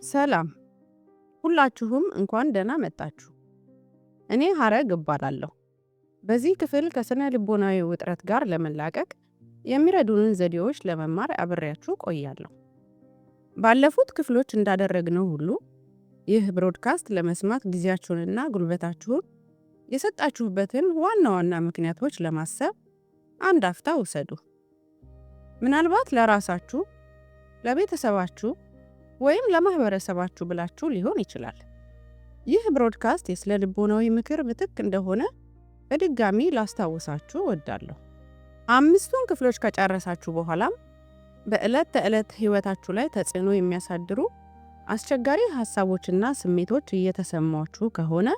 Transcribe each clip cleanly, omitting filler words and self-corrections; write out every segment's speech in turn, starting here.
ሰላም ሁላችሁም፣ እንኳን ደህና መጣችሁ። እኔ ሀረግ እባላለሁ። በዚህ ክፍል ከስነ ልቦናዊ ውጥረት ጋር ለመላቀቅ የሚረዱንን ዘዴዎች ለመማር አብሬያችሁ ቆያለሁ። ባለፉት ክፍሎች እንዳደረግነው ሁሉ ይህ broadcast ለመስማት ጊዜያችሁንና ጉልበታችሁን የሰጣችሁበትን ዋና ዋና ምክንያቶች ለማሰብ አንድ አፍታ ውሰዱ። ምናልባት ለራሳችሁ፣ ለቤተሰባችሁ ወይም ለማህበረሰባችሁ ብላችሁ ሊሆን ይችላል። ይህ broadcast የስነ ልቦናዊ ምክር ምትክ እንዳልሆነ በድጋሚ ላስታውሳችሁ እወዳለሁ። አምስቱን ክፍሎች ከጨረሳችሁ በኋላም በዕለት ተዕለት ሕይወታችሁ ላይ ተጽዕኖ የሚያሳድሩ አስቸጋሪ ሀሳቦችና ስሜቶች እየተሰሟችሁ ከሆነ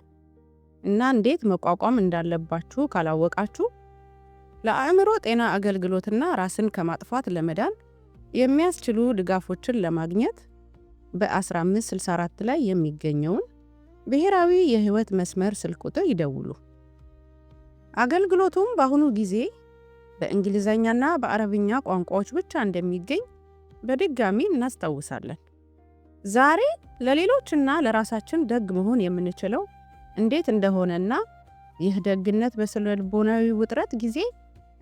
እና እንዴት መቋቋም እንዳለባችሁ ካላወቃችሁ፣ ለአእምሮ ጤና አገልግሎትና ራስን ከማጥፋት ለመዳን የሚያስችሉ ድጋፎችን ለማግኘት በ1564 ላይ የሚገኘውን ብሔራዊ የሕይወት መስመር ስልክ ቁጥር ይደውሉ። አገልግሎቱም በአሁኑ ጊዜ በእንግሊዝኛና በአረብኛ ቋንቋዎች ብቻ እንደሚገኝ በድጋሚ እናስታውሳለን። ዛሬ ለሌሎችና ለራሳችን ደግ መሆን የምንችለው እንዴት እንደሆነና ይህ ደግነት በስነ ልቦናዊ ውጥረት ጊዜ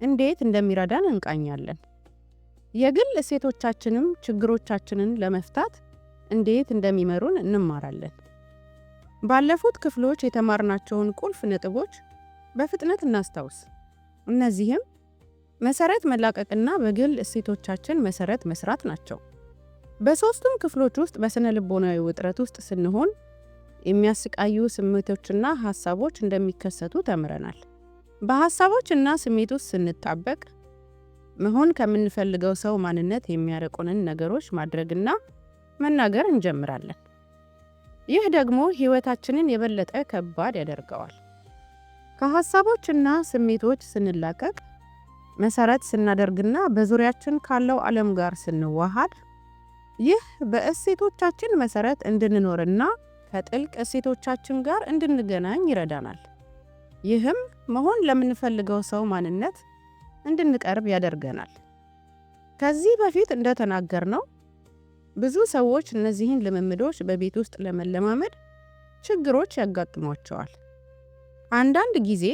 እንዴት እንደሚረዳን እንቃኛለን። የግል እሴቶቻችንም ችግሮቻችንን ለመፍታት እንዴት እንደሚመሩን እንማራለን። ባለፉት ክፍሎች የተማርናቸውን ቁልፍ ነጥቦች በፍጥነት እናስታውስ። እነዚህም መሰረት መላቀቅና በግል እሴቶቻችን መሰረት መስራት ናቸው። በሦስቱም ክፍሎች ውስጥ በስነ ልቦናዊ ውጥረት ውስጥ ስንሆን የሚያሰቃዩ ስሜቶችና ሀሳቦች እንደሚከሰቱ ተምረናል። በሀሳቦች እና ስሜት ውስጥ ስንጣበቅ መሆን ከምንፈልገው ሰው ማንነት የሚያርቁንን ነገሮች ማድረግና መናገር እንጀምራለን። ይህ ደግሞ ሕይወታችንን የበለጠ ከባድ ያደርገዋል። ከሀሳቦችና ስሜቶች ስንላቀቅ፣ መሰረት ስናደርግና በዙሪያችን ካለው ዓለም ጋር ስንዋሃድ ይህ በእሴቶቻችን መሰረት እንድንኖርና ከጥልቅ እሴቶቻችን ጋር እንድንገናኝ ይረዳናል። ይህም መሆን ለምንፈልገው ሰው ማንነት እንድንቀርብ ያደርገናል። ከዚህ በፊት እንደተናገርነው ብዙ ሰዎች እነዚህን ልምምዶች በቤት ውስጥ ለመለማመድ ችግሮች ያጋጥሟቸዋል። አንዳንድ ጊዜ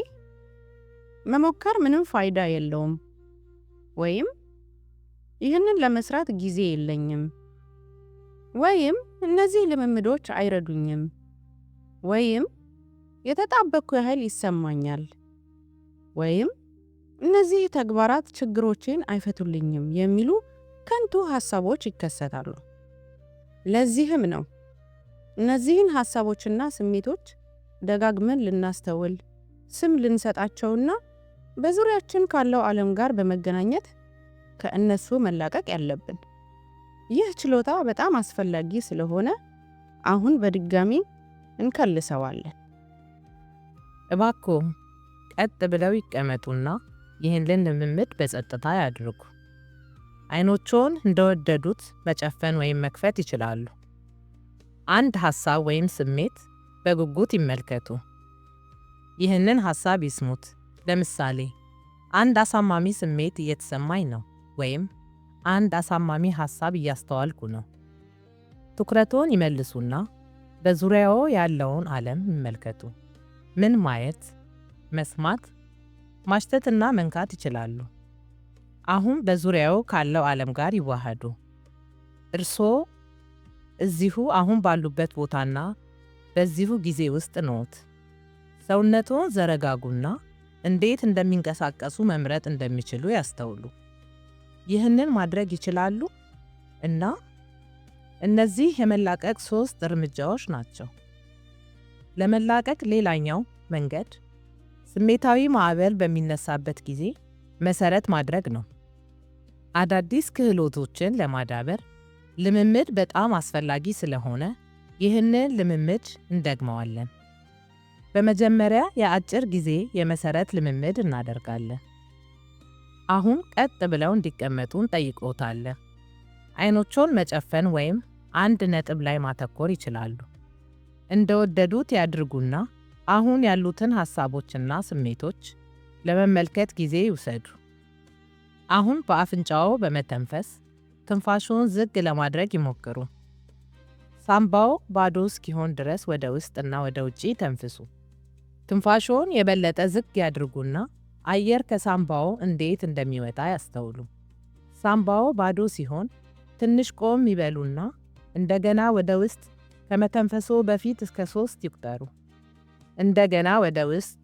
መሞከር ምንም ፋይዳ የለውም ወይም ይህንን ለመስራት ጊዜ የለኝም ወይም እነዚህ ልምምዶች አይረዱኝም ወይም የተጣበቅኩ ያህል ይሰማኛል ወይም እነዚህ ተግባራት ችግሮቼን አይፈቱልኝም የሚሉ ከንቱ ሀሳቦች ይከሰታሉ። ለዚህም ነው እነዚህን ሀሳቦችና ስሜቶች ደጋግመን ልናስተውል፣ ስም ልንሰጣቸውና በዙሪያችን ካለው ዓለም ጋር በመገናኘት ከእነሱ መላቀቅ ያለብን። ይህ ችሎታ በጣም አስፈላጊ ስለሆነ አሁን በድጋሚ እንከልሰዋለን። እባክዎ ቀጥ ብለው ይቀመጡና ይህንን ልምምድ በጸጥታ ያድርጉ። አይኖችዎን እንደወደዱት መጨፈን ወይም መክፈት ይችላሉ። አንድ ሐሳብ ወይም ስሜት በጉጉት ይመልከቱ። ይህንን ሐሳብ ይስሙት። ለምሳሌ፣ "አንድ አሳማሚ ስሜት እየተሰማኝ ነው" ወይም "አንድ አሳማሚ ሐሳብ እያስተዋልኩ ነው።" ትኩረትዎን ይመልሱና በዙሪያዎ ያለውን ዓለም ይመልከቱ። ምን ማየት፣ መስማት፣ ማሽተትና መንካት ይችላሉ? አሁን በዙሪያዎ ካለው ዓለም ጋር ይዋሃዱ። እርስዎ እዚሁ አሁን ባሉበት ቦታና በዚሁ ጊዜ ውስጥ ነዎት። ሰውነትዎን ዘረጋጉና እንዴት እንደሚንቀሳቀሱ መምረጥ እንደሚችሉ ያስተውሉ። ይህንን ማድረግ ይችላሉ? እና እነዚህ የመላቀቅ ሦስት እርምጃዎች ናቸው። ለመላቀቅ ሌላኛው መንገድ ስሜታዊ ማዕበል በሚነሳበት ጊዜ መሰረት ማድረግ ነው። አዳዲስ ክህሎቶችን ለማዳበር ልምምድ በጣም አስፈላጊ ስለሆነ ይህንን ልምምድ እንደግመዋለን። በመጀመሪያ የአጭር ጊዜ የመሰረት ልምምድ እናደርጋለን። አሁን ቀጥ ብለው እንዲቀመጡ እንጠይቅዎታለን። አይኖችዎን መጨፈን ወይም አንድ ነጥብ ላይ ማተኮር ይችላሉ። እንደወደዱት ያድርጉና አሁን ያሉትን ሐሳቦችና ስሜቶች ለመመልከት ጊዜ ይውሰዱ። አሁን በአፍንጫዎ በመተንፈስ ትንፋሽዎን ዝግ ለማድረግ ይሞክሩ። ሳምባው ባዶ እስኪሆን ድረስ ወደ ውስጥ እና ወደ ውጪ ተንፍሱ። ትንፋሽዎን የበለጠ ዝግ ያድርጉና አየር ከሳምባው እንዴት እንደሚወጣ ያስተውሉ። ሳምባው ባዶ ሲሆን ትንሽ ቆም ይበሉና እንደገና ወደ ውስጥ ከመተንፈሶ በፊት እስከ 3 ይቁጠሩ። እንደገና ወደ ውስጥ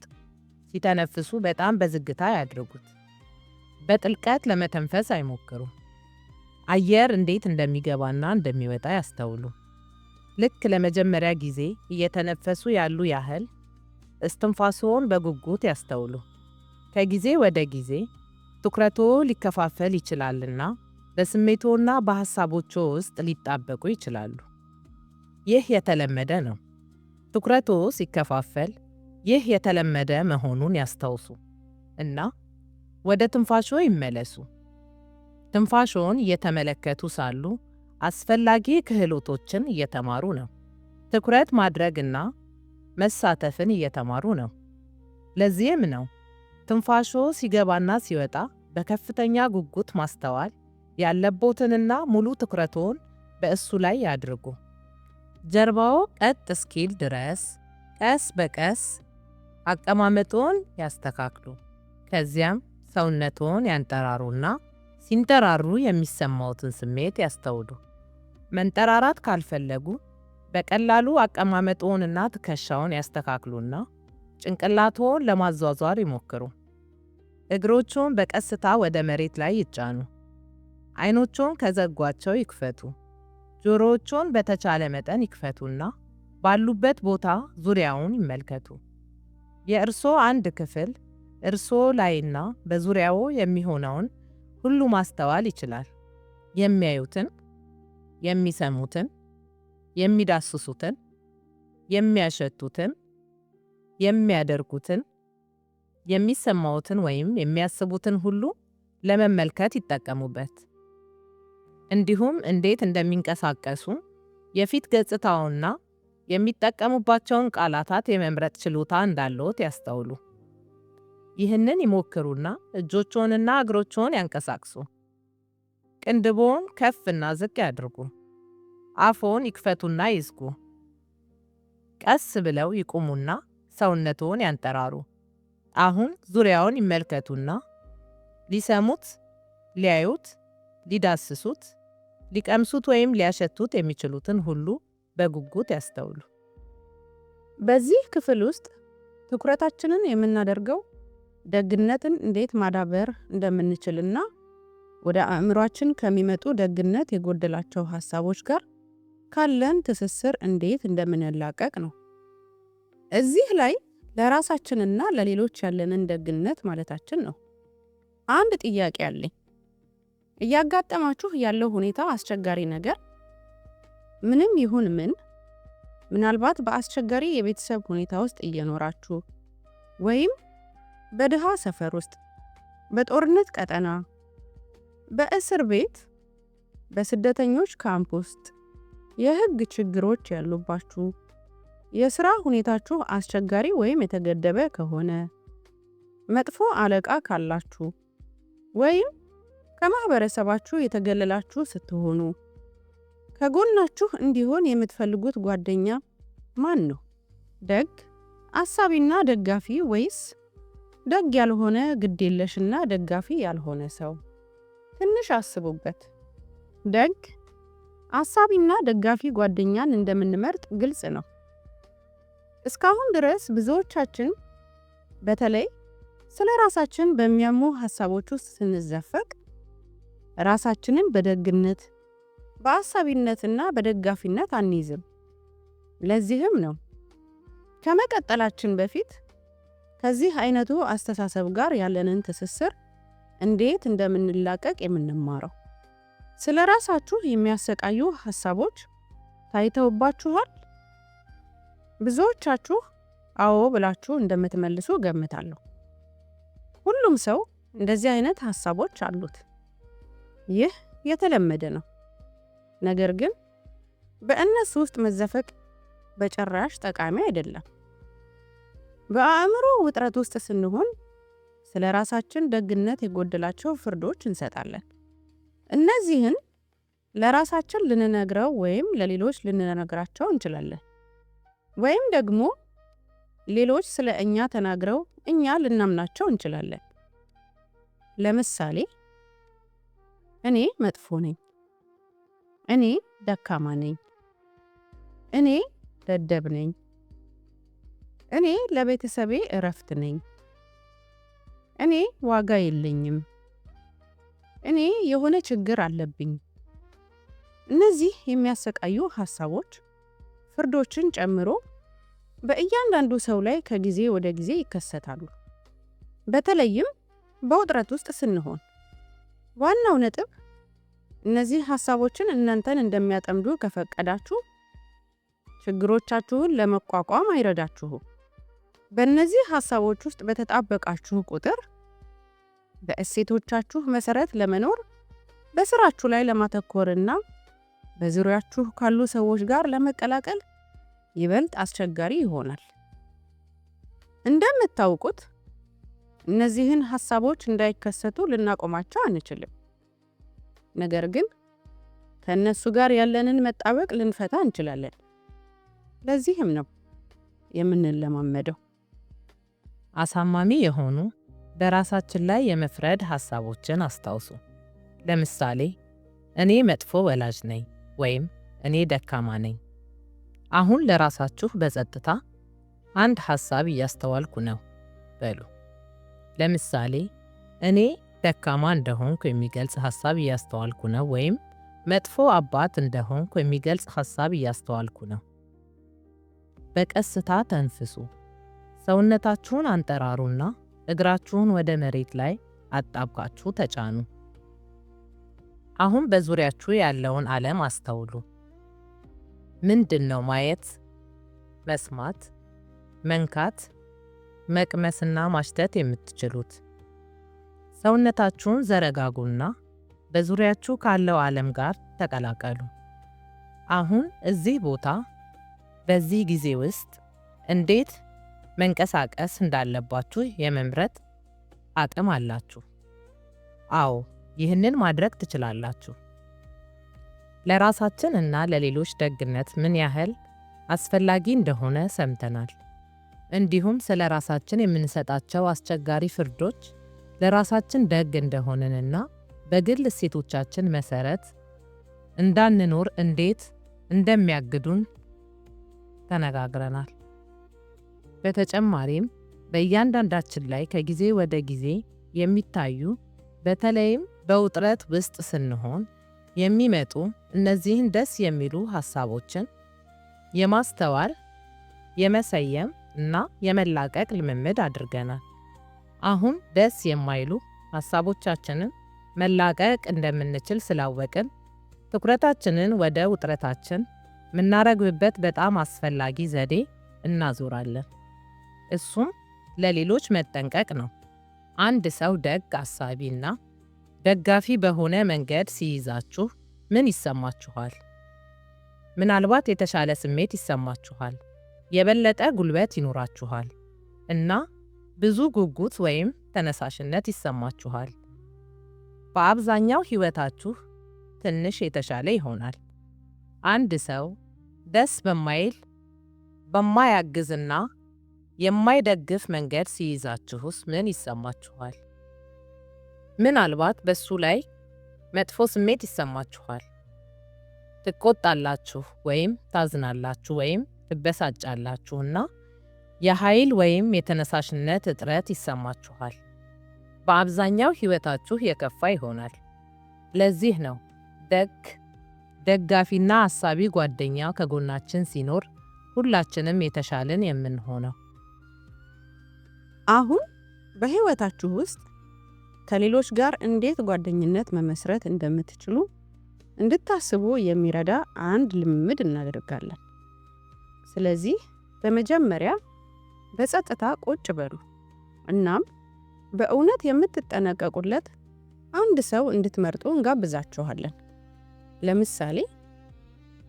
ሲተነፍሱ በጣም በዝግታ ያድርጉት። በጥልቀት ለመተንፈስ አይሞክሩ። አየር እንዴት እንደሚገባና እንደሚወጣ ያስተውሉ። ልክ ለመጀመሪያ ጊዜ እየተነፈሱ ያሉ ያህል እስትንፋስዎን በጉጉት ያስተውሉ። ከጊዜ ወደ ጊዜ ትኩረትዎ ሊከፋፈል ይችላልና በስሜቶና በሐሳቦችዎ ውስጥ ሊጣበቁ ይችላሉ። ይህ የተለመደ ነው። ትኩረትዎ ሲከፋፈል ይህ የተለመደ መሆኑን ያስታውሱ እና ወደ ትንፋሽዎ ይመለሱ። ትንፋሽዎን እየተመለከቱ ሳሉ አስፈላጊ ክህሎቶችን እየተማሩ ነው። ትኩረት ማድረግና መሳተፍን እየተማሩ ነው። ለዚህም ነው ትንፋሽዎ ሲገባና ሲወጣ በከፍተኛ ጉጉት ማስተዋል ያለቦትንና ሙሉ ትኩረትዎን በእሱ ላይ ያድርጉ። ጀርባዎ ቀጥ እስኪል ድረስ ቀስ በቀስ አቀማመጥዎን ያስተካክሉ። ከዚያም ሰውነትዎን ያንጠራሩና ሲንጠራሩ የሚሰማዎትን ስሜት ያስተውሉ። መንጠራራት ካልፈለጉ በቀላሉ አቀማመጥዎንና ትከሻውን ያስተካክሉና ጭንቅላትዎን ለማዟዟር ይሞክሩ። እግሮችዎን በቀስታ ወደ መሬት ላይ ይጫኑ። አይኖችዎን ከዘጓቸው ይክፈቱ። ጆሮዎችዎን በተቻለ መጠን ይክፈቱና ባሉበት ቦታ ዙሪያውን ይመልከቱ። የእርስዎ አንድ ክፍል እርስዎ ላይና በዙሪያዎ የሚሆነውን ሁሉ ማስተዋል ይችላል። የሚያዩትን፣ የሚሰሙትን፣ የሚዳስሱትን፣ የሚያሸቱትን፣ የሚያደርጉትን፣ የሚሰማዎትን ወይም የሚያስቡትን ሁሉ ለመመልከት ይጠቀሙበት። እንዲሁም እንዴት እንደሚንቀሳቀሱ፣ የፊት ገጽታውና የሚጠቀሙባቸውን ቃላታት የመምረጥ ችሎታ እንዳለዎት ያስተውሉ። ይህንን ይሞክሩና እጆችዎንና እግሮችዎን ያንቀሳቅሱ። ቅንድቦን ከፍና ዝቅ ያድርጉ። አፍዎን ይክፈቱና ይዝጉ። ቀስ ብለው ይቁሙና ሰውነትዎን ያንጠራሩ። አሁን ዙሪያውን ይመልከቱና ሊሰሙት፣ ሊያዩት፣ ሊዳስሱት፣ ሊቀምሱት ወይም ሊያሸቱት የሚችሉትን ሁሉ በጉጉት ያስተውሉ። በዚህ ክፍል ውስጥ ትኩረታችንን የምናደርገው ደግነትን እንዴት ማዳበር እንደምንችልና ወደ አእምሯችን ከሚመጡ ደግነት የጎደላቸው ሐሳቦች ጋር ካለን ትስስር እንዴት እንደምንላቀቅ ነው። እዚህ ላይ ለራሳችንና ለሌሎች ያለንን ደግነት ማለታችን ነው። አንድ ጥያቄ አለኝ። እያጋጠማችሁ ያለው ሁኔታ አስቸጋሪ ነገር ምንም ይሁን ምን፣ ምናልባት በአስቸጋሪ የቤተሰብ ሁኔታ ውስጥ እየኖራችሁ ወይም በድሃ ሰፈር ውስጥ፣ በጦርነት ቀጠና፣ በእስር ቤት፣ በስደተኞች ካምፕ ውስጥ የሕግ ችግሮች ያሉባችሁ፣ የሥራ ሁኔታችሁ አስቸጋሪ ወይም የተገደበ ከሆነ፣ መጥፎ አለቃ ካላችሁ ወይም ከማህበረሰባችሁ የተገለላችሁ ስትሆኑ ከጎናችሁ እንዲሆን የምትፈልጉት ጓደኛ ማን ነው? ደግ አሳቢና ደጋፊ ወይስ ደግ ያልሆነ ግዴለሽና ደጋፊ ያልሆነ ሰው? ትንሽ አስቡበት። ደግ አሳቢና ደጋፊ ጓደኛን እንደምንመርጥ ግልጽ ነው። እስካሁን ድረስ ብዙዎቻችን በተለይ ስለ ራሳችን በሚያሙ ሐሳቦች ውስጥ ስንዘፈቅ ራሳችንን በደግነት፣ በአሳቢነትና በደጋፊነት አንይዝም። ለዚህም ነው ከመቀጠላችን በፊት ከዚህ አይነቱ አስተሳሰብ ጋር ያለንን ትስስር እንዴት እንደምንላቀቅ የምንማረው። ስለ ራሳችሁ የሚያሰቃዩ ሐሳቦች ታይተውባችኋል? ብዙዎቻችሁ አዎ ብላችሁ እንደምትመልሱ ገምታለሁ። ሁሉም ሰው እንደዚህ አይነት ሐሳቦች አሉት። ይህ የተለመደ ነው። ነገር ግን በእነሱ ውስጥ መዘፈቅ በጭራሽ ጠቃሚ አይደለም። በአእምሮ ውጥረት ውስጥ ስንሆን ስለ ራሳችን ደግነት የጎደላቸው ፍርዶች እንሰጣለን። እነዚህን ለራሳችን ልንነግረው ወይም ለሌሎች ልንነግራቸው እንችላለን። ወይም ደግሞ ሌሎች ስለ እኛ ተናግረው እኛ ልናምናቸው እንችላለን። ለምሳሌ፣ እኔ መጥፎ ነኝ፣ እኔ ደካማ ነኝ፣ እኔ ደደብ ነኝ፣ እኔ ለቤተሰቤ እረፍት ነኝ፣ እኔ ዋጋ የለኝም፣ እኔ የሆነ ችግር አለብኝ። እነዚህ የሚያሰቃዩ ሐሳቦች ፍርዶችን ጨምሮ በእያንዳንዱ ሰው ላይ ከጊዜ ወደ ጊዜ ይከሰታሉ፣ በተለይም በውጥረት ውስጥ ስንሆን። ዋናው ነጥብ እነዚህ ሐሳቦችን እናንተን እንደሚያጠምዱ ከፈቀዳችሁ ችግሮቻችሁን ለመቋቋም አይረዳችሁም። በእነዚህ ሐሳቦች ውስጥ በተጣበቃችሁ ቁጥር በእሴቶቻችሁ መሰረት ለመኖር፣ በስራችሁ ላይ ለማተኮርና በዙሪያችሁ ካሉ ሰዎች ጋር ለመቀላቀል ይበልጥ አስቸጋሪ ይሆናል። እንደምታውቁት እነዚህን ሐሳቦች እንዳይከሰቱ ልናቆማቸው አንችልም። ነገር ግን ከእነሱ ጋር ያለንን መጣበቅ ልንፈታ እንችላለን። ለዚህም ነው የምንለማመደው። አሳማሚ የሆኑ በራሳችን ላይ የመፍረድ ሐሳቦችን አስታውሱ። ለምሳሌ፣ እኔ መጥፎ ወላጅ ነኝ ወይም እኔ ደካማ ነኝ። አሁን ለራሳችሁ በጸጥታ አንድ ሐሳብ እያስተዋልኩ ነው በሉ። ለምሳሌ፣ እኔ ደካማ እንደሆንኩ የሚገልጽ ሐሳብ እያስተዋልኩ ነው ወይም መጥፎ አባት እንደሆንኩ የሚገልጽ ሐሳብ እያስተዋልኩ ነው። በቀስታ ተንፍሱ። ሰውነታችሁን አንጠራሩና እግራችሁን ወደ መሬት ላይ አጣብቃችሁ ተጫኑ። አሁን በዙሪያችሁ ያለውን ዓለም አስተውሉ። ምንድን ነው ማየት፣ መስማት፣ መንካት፣ መቅመስና ማሽተት የምትችሉት? ሰውነታችሁን ዘረጋጉና በዙሪያችሁ ካለው ዓለም ጋር ተቀላቀሉ። አሁን እዚህ ቦታ በዚህ ጊዜ ውስጥ እንዴት መንቀሳቀስ እንዳለባችሁ የመምረጥ አቅም አላችሁ። አዎ፣ ይህንን ማድረግ ትችላላችሁ። ለራሳችን እና ለሌሎች ደግነት ምን ያህል አስፈላጊ እንደሆነ ሰምተናል። እንዲሁም ስለ ራሳችን የምንሰጣቸው አስቸጋሪ ፍርዶች ለራሳችን ደግ እንደሆንንና በግል እሴቶቻችን መሰረት እንዳንኖር እንዴት እንደሚያግዱን ተነጋግረናል። በተጨማሪም በእያንዳንዳችን ላይ ከጊዜ ወደ ጊዜ የሚታዩ፣ በተለይም በውጥረት ውስጥ ስንሆን የሚመጡ እነዚህን ደስ የሚሉ ሐሳቦችን የማስተዋል፣ የመሰየም እና የመላቀቅ ልምምድ አድርገናል። አሁን ደስ የማይሉ ሐሳቦቻችንን መላቀቅ እንደምንችል ስላወቅን ትኩረታችንን ወደ ውጥረታችን የምናረግብበት በጣም አስፈላጊ ዘዴ እናዞራለን። እሱም ለሌሎች መጠንቀቅ ነው። አንድ ሰው ደግ አሳቢና ደጋፊ በሆነ መንገድ ሲይዛችሁ ምን ይሰማችኋል? ምናልባት የተሻለ ስሜት ይሰማችኋል፣ የበለጠ ጉልበት ይኖራችኋል እና ብዙ ጉጉት ወይም ተነሳሽነት ይሰማችኋል። በአብዛኛው ሕይወታችሁ ትንሽ የተሻለ ይሆናል። አንድ ሰው ደስ በማይል፣ በማያግዝና የማይደግፍ መንገድ ሲይዛችሁስ ምን ይሰማችኋል? ምናልባት በሱ ላይ መጥፎ ስሜት ይሰማችኋል። ትቆጣላችሁ ወይም ታዝናላችሁ ወይም ትበሳጫላችሁና የኃይል ወይም የተነሳሽነት እጥረት ይሰማችኋል። በአብዛኛው ሕይወታችሁ የከፋ ይሆናል። ለዚህ ነው ደግ፣ ደጋፊና አሳቢ ጓደኛ ከጎናችን ሲኖር ሁላችንም የተሻልን የምንሆነው። አሁን በሕይወታችሁ ውስጥ ከሌሎች ጋር እንዴት ጓደኝነት መመስረት እንደምትችሉ እንድታስቡ የሚረዳ አንድ ልምምድ እናደርጋለን። ስለዚህ በመጀመሪያ በጸጥታ ቁጭ በሉ። እናም በእውነት የምትጠነቀቁለት አንድ ሰው እንድትመርጡ እንጋብዛችኋለን። ለምሳሌ፣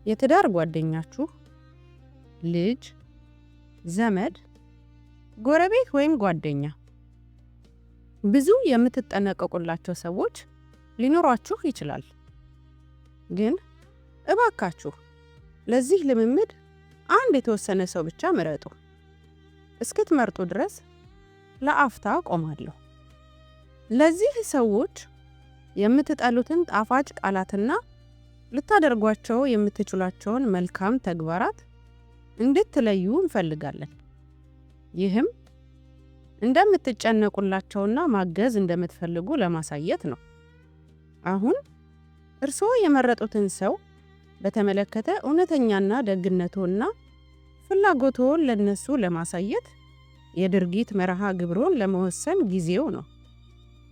የትዳር ጓደኛችሁ፣ ልጅ፣ ዘመድ፣ ጎረቤት ወይም ጓደኛ። ብዙ የምትጠነቀቁላቸው ሰዎች ሊኖሯችሁ ይችላል። ግን እባካችሁ ለዚህ ልምምድ አንድ የተወሰነ ሰው ብቻ ምረጡ። እስክትመርጡ ድረስ ለአፍታ ቆማለሁ። ለዚህ ሰዎች የምትጠሉትን ጣፋጭ ቃላትና ልታደርጓቸው የምትችሏቸውን መልካም ተግባራት እንድትለዩ እንፈልጋለን። ይህም እንደምትጨነቁላቸውና ማገዝ እንደምትፈልጉ ለማሳየት ነው። አሁን እርስዎ የመረጡትን ሰው በተመለከተ እውነተኛና ደግነቶና ፍላጎትዎን ለነሱ ለማሳየት የድርጊት መርሃ ግብሮን ለመወሰን ጊዜው ነው።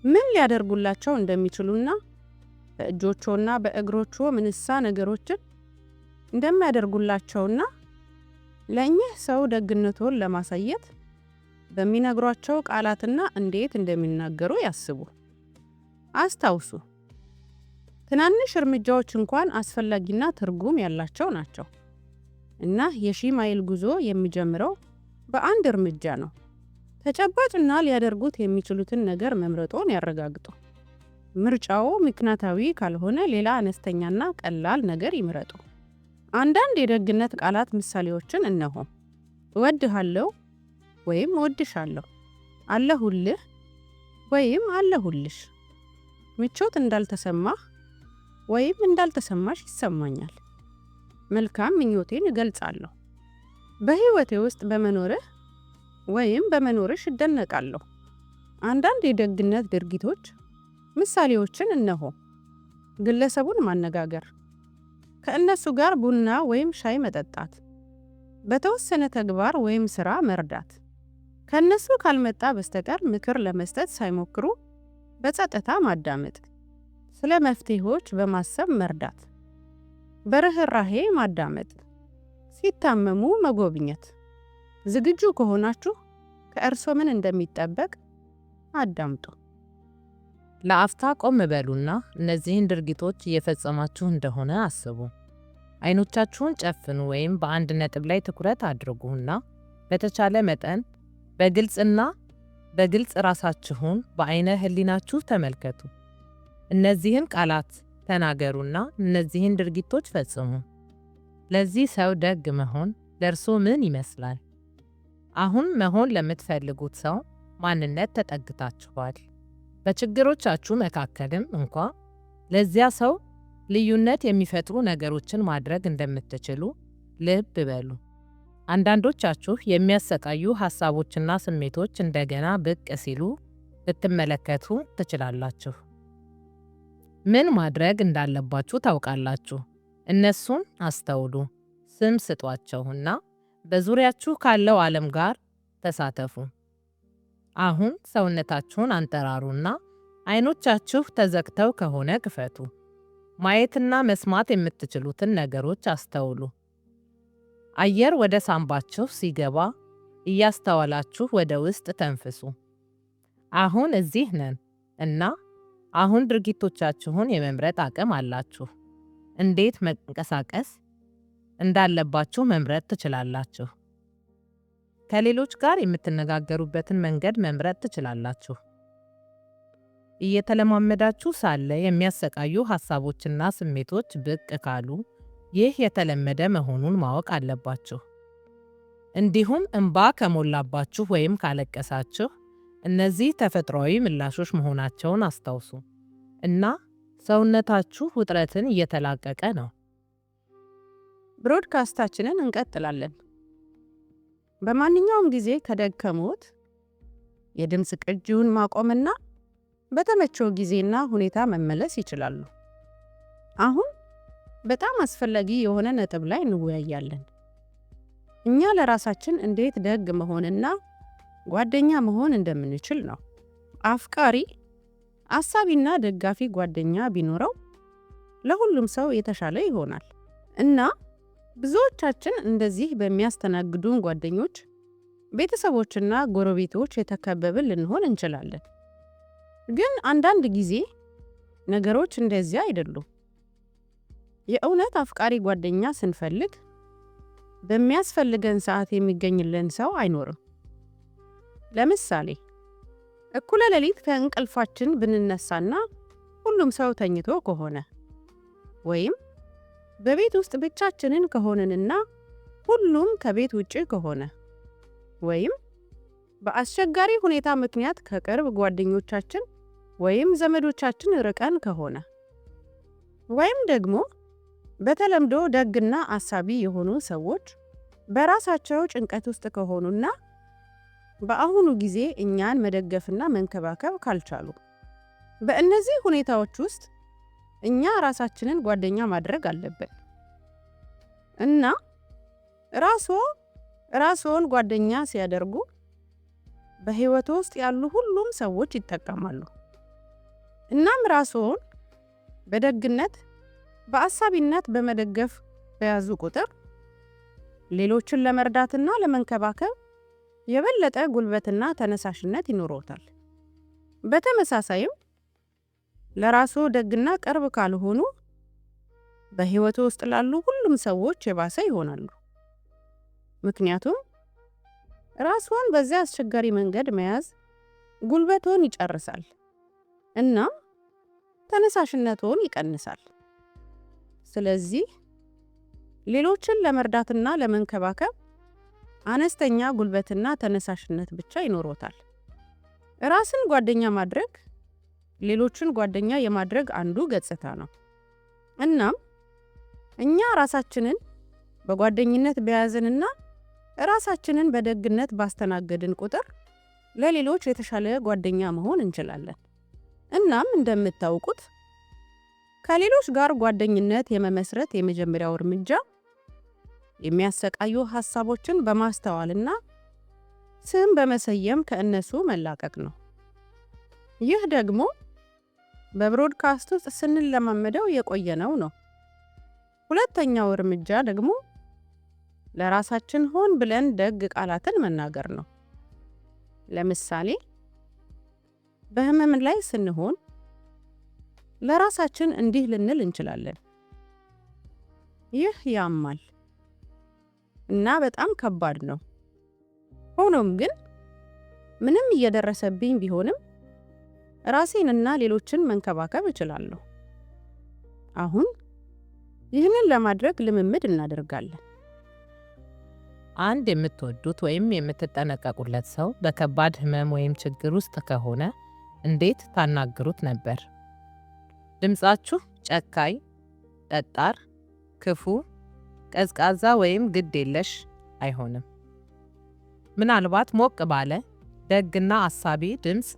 ምን ሊያደርጉላቸው እንደሚችሉና በእጆችዎና በእግሮችዎ ምንሳ ነገሮችን እንደሚያደርጉላቸውና ለእኚህ ሰው ደግነትዎን ለማሳየት በሚነግሯቸው ቃላትና እንዴት እንደሚናገሩ ያስቡ። አስታውሱ፣ ትናንሽ እርምጃዎች እንኳን አስፈላጊና ትርጉም ያላቸው ናቸው እና የ1000 ማይል ጉዞ የሚጀምረው በአንድ እርምጃ ነው። ተጨባጭና ሊያደርጉት የሚችሉትን ነገር መምረጥዎን ያረጋግጡ። ምርጫው ምክንያታዊ ካልሆነ ሌላ አነስተኛና ቀላል ነገር ይምረጡ። አንዳንድ የደግነት ቃላት ምሳሌዎችን እነሆ፦ እወድሃለሁ ወይም እወድሻለሁ፣ አለሁልህ ወይም አለሁልሽ፣ ምቾት እንዳልተሰማህ ወይም እንዳልተሰማሽ ይሰማኛል፣ መልካም ምኞቴን እገልጻለሁ፣ በሕይወቴ ውስጥ በመኖርህ ወይም በመኖርሽ እደነቃለሁ። አንዳንድ የደግነት ድርጊቶች ምሳሌዎችን እነሆ፦ ግለሰቡን ማነጋገር፣ ከእነሱ ጋር ቡና ወይም ሻይ መጠጣት፣ በተወሰነ ተግባር ወይም ስራ መርዳት፣ ከእነሱ ካልመጣ በስተቀር ምክር ለመስጠት ሳይሞክሩ በጸጥታ ማዳመጥ፣ ስለ መፍትሄዎች በማሰብ መርዳት፣ በርህራሄ ማዳመጥ፣ ሲታመሙ መጎብኘት። ዝግጁ ከሆናችሁ ከእርስዎ ምን እንደሚጠበቅ አዳምጡ። ለአፍታ ቆም በሉና እነዚህን ድርጊቶች እየፈጸማችሁ እንደሆነ አስቡ። አይኖቻችሁን ጨፍኑ ወይም በአንድ ነጥብ ላይ ትኩረት አድርጉና በተቻለ መጠን በግልጽና በግልጽ ራሳችሁን በአይነ ህሊናችሁ ተመልከቱ። እነዚህን ቃላት ተናገሩና እነዚህን ድርጊቶች ፈጽሙ። ለዚህ ሰው ደግ መሆን ለእርሶ ምን ይመስላል? አሁን መሆን ለምትፈልጉት ሰው ማንነት ተጠግታችኋል። በችግሮቻችሁ መካከልም እንኳ ለዚያ ሰው ልዩነት የሚፈጥሩ ነገሮችን ማድረግ እንደምትችሉ ልብ በሉ። አንዳንዶቻችሁ የሚያሰቃዩ ሐሳቦችና ስሜቶች እንደገና ብቅ ሲሉ ልትመለከቱ ትችላላችሁ። ምን ማድረግ እንዳለባችሁ ታውቃላችሁ። እነሱን አስተውሉ፣ ስም ስጧቸውና በዙሪያችሁ ካለው ዓለም ጋር ተሳተፉ። አሁን ሰውነታችሁን አንጠራሩና አይኖቻችሁ ተዘግተው ከሆነ ክፈቱ። ማየትና መስማት የምትችሉትን ነገሮች አስተውሉ። አየር ወደ ሳንባችሁ ሲገባ እያስተዋላችሁ ወደ ውስጥ ተንፍሱ። አሁን እዚህ ነን እና አሁን ድርጊቶቻችሁን የመምረጥ አቅም አላችሁ። እንዴት መንቀሳቀስ እንዳለባችሁ መምረጥ ትችላላችሁ። ከሌሎች ጋር የምትነጋገሩበትን መንገድ መምረጥ ትችላላችሁ። እየተለማመዳችሁ ሳለ የሚያሰቃዩ ሐሳቦችና ስሜቶች ብቅ ካሉ ይህ የተለመደ መሆኑን ማወቅ አለባችሁ። እንዲሁም እንባ ከሞላባችሁ ወይም ካለቀሳችሁ እነዚህ ተፈጥሯዊ ምላሾች መሆናቸውን አስታውሱ እና ሰውነታችሁ ውጥረትን እየተላቀቀ ነው። ብሮድካስታችንን እንቀጥላለን። በማንኛውም ጊዜ ከደከሞት የድምፅ ቅጂውን ማቆምና በተመቸው ጊዜና ሁኔታ መመለስ ይችላሉ። አሁን በጣም አስፈላጊ የሆነ ነጥብ ላይ እንወያያለን። እኛ ለራሳችን እንዴት ደግ መሆንና ጓደኛ መሆን እንደምንችል ነው። አፍቃሪ፣ አሳቢና ደጋፊ ጓደኛ ቢኖረው ለሁሉም ሰው የተሻለ ይሆናል እና ብዙዎቻችን እንደዚህ በሚያስተናግዱን ጓደኞች፣ ቤተሰቦችና ጎረቤቶች የተከበብን ልንሆን እንችላለን። ግን አንዳንድ ጊዜ ነገሮች እንደዚያ አይደሉም። የእውነት አፍቃሪ ጓደኛ ስንፈልግ በሚያስፈልገን ሰዓት የሚገኝልን ሰው አይኖርም። ለምሳሌ፣ እኩለ ሌሊት ከእንቅልፋችን ብንነሳና ሁሉም ሰው ተኝቶ ከሆነ፣ ወይም በቤት ውስጥ ብቻችንን ከሆንንና ሁሉም ከቤት ውጭ ከሆነ፣ ወይም በአስቸጋሪ ሁኔታ ምክንያት ከቅርብ ጓደኞቻችን ወይም ዘመዶቻችን ርቀን ከሆነ፣ ወይም ደግሞ በተለምዶ ደግና አሳቢ የሆኑ ሰዎች በራሳቸው ጭንቀት ውስጥ ከሆኑና በአሁኑ ጊዜ እኛን መደገፍና መንከባከብ ካልቻሉ፣ በእነዚህ ሁኔታዎች ውስጥ እኛ ራሳችንን ጓደኛ ማድረግ አለብን። እና ራስዎ ራስዎን ጓደኛ ሲያደርጉ በሕይወትዎ ውስጥ ያሉ ሁሉም ሰዎች ይጠቀማሉ። እናም ራስዎን በደግነት፣ በአሳቢነት በመደገፍ በያዙ ቁጥር ሌሎችን ለመርዳትና ለመንከባከብ የበለጠ ጉልበትና ተነሳሽነት ይኖርዎታል። በተመሳሳይም ለራስዎ ደግና ቅርብ ካልሆኑ በሕይወትዎ ውስጥ ላሉ ሁሉም ሰዎች የባሰ ይሆናሉ። ምክንያቱም ራስዎን በዚያ አስቸጋሪ መንገድ መያዝ ጉልበትዎን ይጨርሳል እናም ተነሳሽነትዎን ይቀንሳል። ስለዚህ ሌሎችን ለመርዳትና ለመንከባከብ አነስተኛ ጉልበትና ተነሳሽነት ብቻ ይኖርዎታል። ራስን ጓደኛ ማድረግ ሌሎችን ጓደኛ የማድረግ አንዱ ገጽታ ነው። እናም እኛ ራሳችንን በጓደኝነት በያዝንና ራሳችንን በደግነት ባስተናገድን ቁጥር ለሌሎች የተሻለ ጓደኛ መሆን እንችላለን። እናም እንደምታውቁት ከሌሎች ጋር ጓደኝነት የመመስረት የመጀመሪያው እርምጃ የሚያሰቃዩ ሐሳቦችን በማስተዋልና ስም በመሰየም ከእነሱ መላቀቅ ነው። ይህ ደግሞ በብሮድካስት ውስጥ ስንለማመደው የቆየነው ነው። ሁለተኛው እርምጃ ደግሞ ለራሳችን ሆን ብለን ደግ ቃላትን መናገር ነው። ለምሳሌ በህመም ላይ ስንሆን ለራሳችን እንዲህ ልንል እንችላለን፦ ይህ ያማል እና በጣም ከባድ ነው። ሆኖም ግን ምንም እየደረሰብኝ ቢሆንም ራሴንና ሌሎችን መንከባከብ እችላለሁ። አሁን ይህንን ለማድረግ ልምምድ እናደርጋለን። አንድ የምትወዱት ወይም የምትጠነቀቁለት ሰው በከባድ ህመም ወይም ችግር ውስጥ ከሆነ እንዴት ታናግሩት ነበር? ድምፃችሁ ጨካኝ፣ ጠጣር፣ ክፉ፣ ቀዝቃዛ ወይም ግድ የለሽ አይሆንም። ምናልባት ሞቅ ባለ ደግና አሳቢ ድምፅ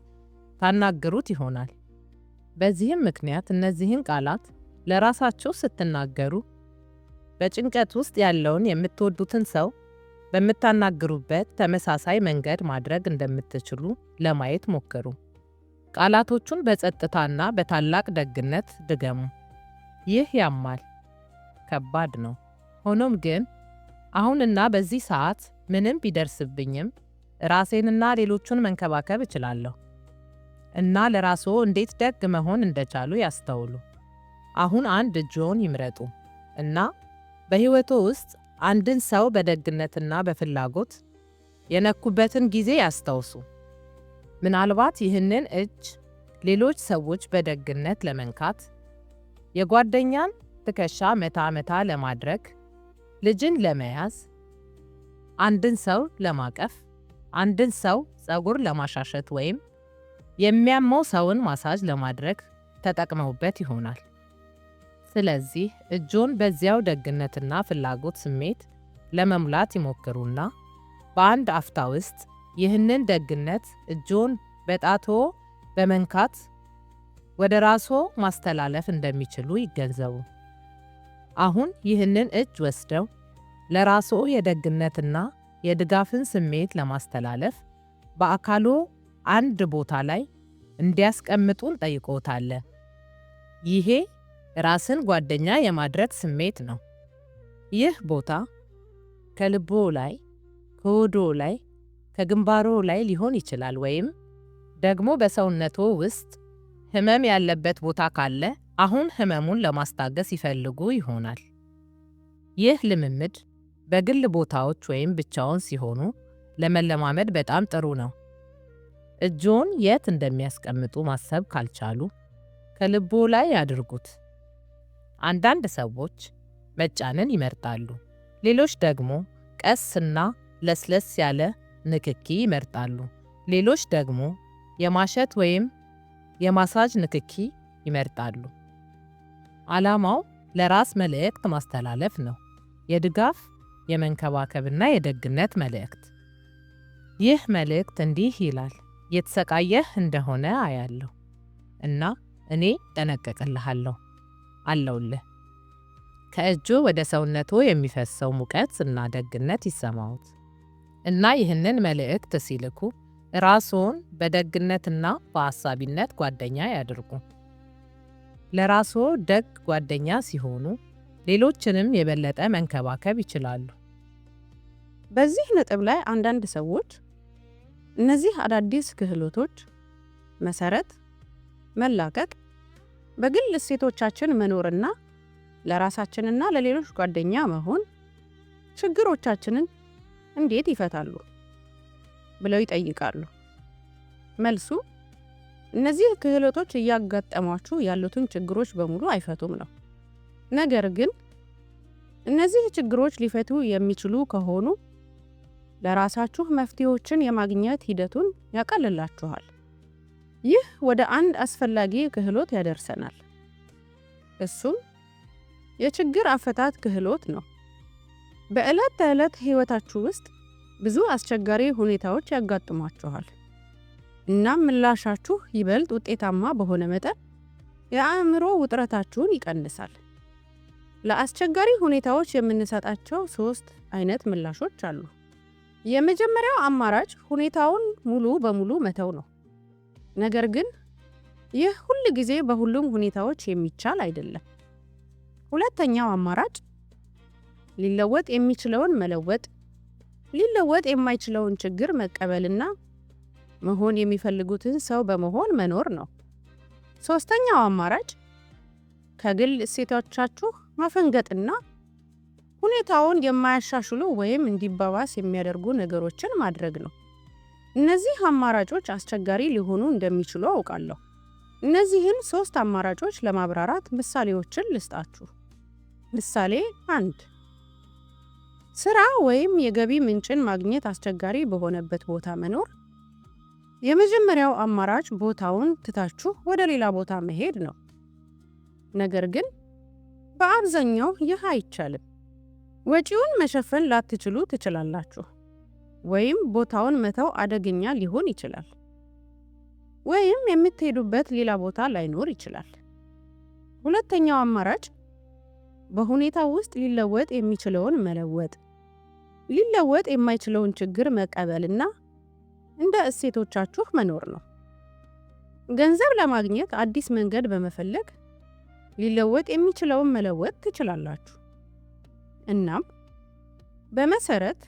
ታናግሩት ይሆናል። በዚህም ምክንያት እነዚህን ቃላት ለራሳችሁ ስትናገሩ በጭንቀት ውስጥ ያለውን የምትወዱትን ሰው በምታናግሩበት ተመሳሳይ መንገድ ማድረግ እንደምትችሉ ለማየት ሞክሩ። ቃላቶቹን በጸጥታና በታላቅ ደግነት ድገሙ። ይህ ያማል፣ ከባድ ነው። ሆኖም ግን አሁንና በዚህ ሰዓት ምንም ቢደርስብኝም ራሴንና ሌሎቹን መንከባከብ እችላለሁ። እና ለራስዎ እንዴት ደግ መሆን እንደቻሉ ያስተውሉ። አሁን አንድ እጅዎን ይምረጡ እና በሕይወትዎ ውስጥ አንድን ሰው በደግነትና በፍላጎት የነኩበትን ጊዜ ያስታውሱ። ምናልባት ይህንን እጅ ሌሎች ሰዎች በደግነት ለመንካት፣ የጓደኛን ትከሻ መታ መታ ለማድረግ፣ ልጅን ለመያዝ፣ አንድን ሰው ለማቀፍ፣ አንድን ሰው ፀጉር ለማሻሸት ወይም የሚያመው ሰውን ማሳጅ ለማድረግ ተጠቅመውበት ይሆናል። ስለዚህ እጆን በዚያው ደግነትና ፍላጎት ስሜት ለመሙላት ይሞክሩና በአንድ አፍታ ውስጥ ይህንን ደግነት እጆን በጣትዎ በመንካት ወደ ራስዎ ማስተላለፍ እንደሚችሉ ይገንዘቡ። አሁን ይህንን እጅ ወስደው ለራስዎ የደግነትና የድጋፍን ስሜት ለማስተላለፍ በአካልዎ አንድ ቦታ ላይ እንዲያስቀምጡን ጠይቆታል። ይሄ ራስን ጓደኛ የማድረግ ስሜት ነው። ይህ ቦታ ከልብዎ ላይ፣ ከሆድዎ ላይ፣ ከግንባርዎ ላይ ሊሆን ይችላል ወይም ደግሞ በሰውነትዎ ውስጥ ህመም ያለበት ቦታ ካለ አሁን ህመሙን ለማስታገስ ይፈልጉ ይሆናል። ይህ ልምምድ በግል ቦታዎች ወይም ብቻውን ሲሆኑ ለመለማመድ በጣም ጥሩ ነው። እጅዎን የት እንደሚያስቀምጡ ማሰብ ካልቻሉ ከልብዎ ላይ ያድርጉት። አንዳንድ ሰዎች መጫንን ይመርጣሉ። ሌሎች ደግሞ ቀስና ለስለስ ያለ ንክኪ ይመርጣሉ። ሌሎች ደግሞ የማሸት ወይም የማሳጅ ንክኪ ይመርጣሉ። ዓላማው ለራስ መልእክት ማስተላለፍ ነው። የድጋፍ፣ የመንከባከብና የደግነት መልእክት። ይህ መልእክት እንዲህ ይላል፦ እየተሰቃየህ እንደሆነ አያለሁ እና እኔ እጠነቀቅልሃለሁ፣ አለሁልህ። ከእጅዎ ወደ ሰውነትዎ የሚፈሰው ሙቀት እና ደግነት ይሰማዎት እና ይህንን መልእክት ሲልኩ ራስዎን በደግነትና በአሳቢነት ጓደኛ ያድርጉ። ለራስዎ ደግ ጓደኛ ሲሆኑ ሌሎችንም የበለጠ መንከባከብ ይችላሉ። በዚህ ነጥብ ላይ አንዳንድ ሰዎች እነዚህ አዳዲስ ክህሎቶች መሰረት፣ መላቀቅ፣ በግል እሴቶቻችን መኖርና ለራሳችንና ለሌሎች ጓደኛ መሆን ችግሮቻችንን እንዴት ይፈታሉ ብለው ይጠይቃሉ። መልሱ እነዚህ ክህሎቶች እያጋጠሟችሁ ያሉትን ችግሮች በሙሉ አይፈቱም ነው። ነገር ግን እነዚህ ችግሮች ሊፈቱ የሚችሉ ከሆኑ ለራሳችሁ መፍትሄዎችን የማግኘት ሂደቱን ያቀልላችኋል። ይህ ወደ አንድ አስፈላጊ ክህሎት ያደርሰናል። እሱም የችግር አፈታት ክህሎት ነው። በዕለት ተዕለት ሕይወታችሁ ውስጥ ብዙ አስቸጋሪ ሁኔታዎች ያጋጥሟችኋል። እናም ምላሻችሁ ይበልጥ ውጤታማ በሆነ መጠን የአእምሮ ውጥረታችሁን ይቀንሳል። ለአስቸጋሪ ሁኔታዎች የምንሰጣቸው ሶስት አይነት ምላሾች አሉ። የመጀመሪያው አማራጭ ሁኔታውን ሙሉ በሙሉ መተው ነው። ነገር ግን ይህ ሁል ጊዜ በሁሉም ሁኔታዎች የሚቻል አይደለም። ሁለተኛው አማራጭ ሊለወጥ የሚችለውን መለወጥ፣ ሊለወጥ የማይችለውን ችግር መቀበልና መሆን የሚፈልጉትን ሰው በመሆን መኖር ነው። ሶስተኛው አማራጭ ከግል እሴቶቻችሁ ማፈንገጥና ሁኔታውን የማያሻሽሉ ወይም እንዲባባስ የሚያደርጉ ነገሮችን ማድረግ ነው። እነዚህ አማራጮች አስቸጋሪ ሊሆኑ እንደሚችሉ አውቃለሁ። እነዚህን ሶስት አማራጮች ለማብራራት ምሳሌዎችን ልስጣችሁ። ምሳሌ 1፦ ስራ ወይም የገቢ ምንጭን ማግኘት አስቸጋሪ በሆነበት ቦታ መኖር። የመጀመሪያው አማራጭ ቦታውን ትታችሁ ወደ ሌላ ቦታ መሄድ ነው። ነገር ግን በአብዛኛው ይህ አይቻልም። ወጪውን መሸፈን ላትችሉ ትችላላችሁ፣ ወይም ቦታውን መተው አደገኛ ሊሆን ይችላል፣ ወይም የምትሄዱበት ሌላ ቦታ ላይኖር ይችላል። ሁለተኛው አማራጭ በሁኔታው ውስጥ ሊለወጥ የሚችለውን መለወጥ፣ ሊለወጥ የማይችለውን ችግር መቀበልና እንደ እሴቶቻችሁ መኖር ነው። ገንዘብ ለማግኘት አዲስ መንገድ በመፈለግ ሊለወጥ የሚችለውን መለወጥ ትችላላችሁ። እናም በመሰረት፣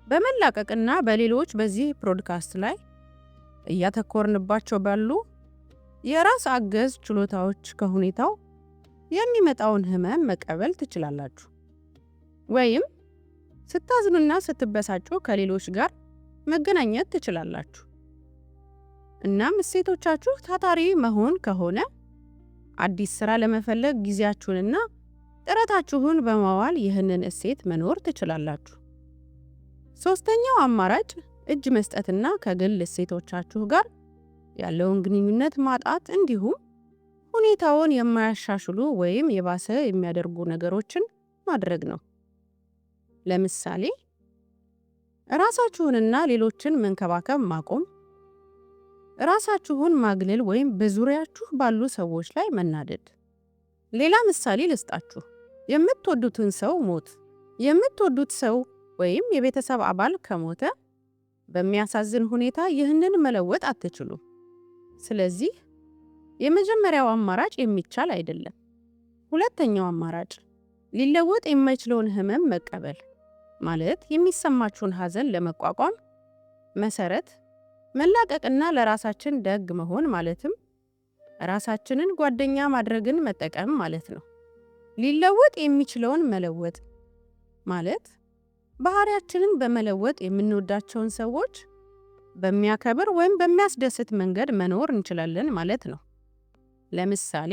በመላቀቅና በሌሎች በዚህ ፖድካስት ላይ እያተኮርንባቸው ባሉ የራስ አገዝ ችሎታዎች ከሁኔታው የሚመጣውን ህመም መቀበል ትችላላችሁ። ወይም ስታዝኑና ስትበሳጩ ከሌሎች ጋር መገናኘት ትችላላችሁ። እናም እሴቶቻችሁ ታታሪ መሆን ከሆነ አዲስ ስራ ለመፈለግ ጊዜያችሁንና ጥረታችሁን በማዋል ይህንን እሴት መኖር ትችላላችሁ። ሶስተኛው አማራጭ እጅ መስጠትና ከግል እሴቶቻችሁ ጋር ያለውን ግንኙነት ማጣት እንዲሁም ሁኔታውን የማያሻሽሉ ወይም የባሰ የሚያደርጉ ነገሮችን ማድረግ ነው። ለምሳሌ ራሳችሁንና ሌሎችን መንከባከብ ማቆም፣ ራሳችሁን ማግለል ወይም በዙሪያችሁ ባሉ ሰዎች ላይ መናደድ። ሌላ ምሳሌ ልስጣችሁ። የምትወዱትን ሰው ሞት። የምትወዱት ሰው ወይም የቤተሰብ አባል ከሞተ በሚያሳዝን ሁኔታ ይህንን መለወጥ አትችሉም። ስለዚህ የመጀመሪያው አማራጭ የሚቻል አይደለም። ሁለተኛው አማራጭ ሊለወጥ የማይችለውን ህመም መቀበል ማለት የሚሰማችሁን ሐዘን ለመቋቋም መሰረት፣ መላቀቅና ለራሳችን ደግ መሆን ማለትም ራሳችንን ጓደኛ ማድረግን መጠቀም ማለት ነው። ሊለወጥ የሚችለውን መለወጥ ማለት ባህሪያችንን በመለወጥ የምንወዳቸውን ሰዎች በሚያከብር ወይም በሚያስደስት መንገድ መኖር እንችላለን ማለት ነው። ለምሳሌ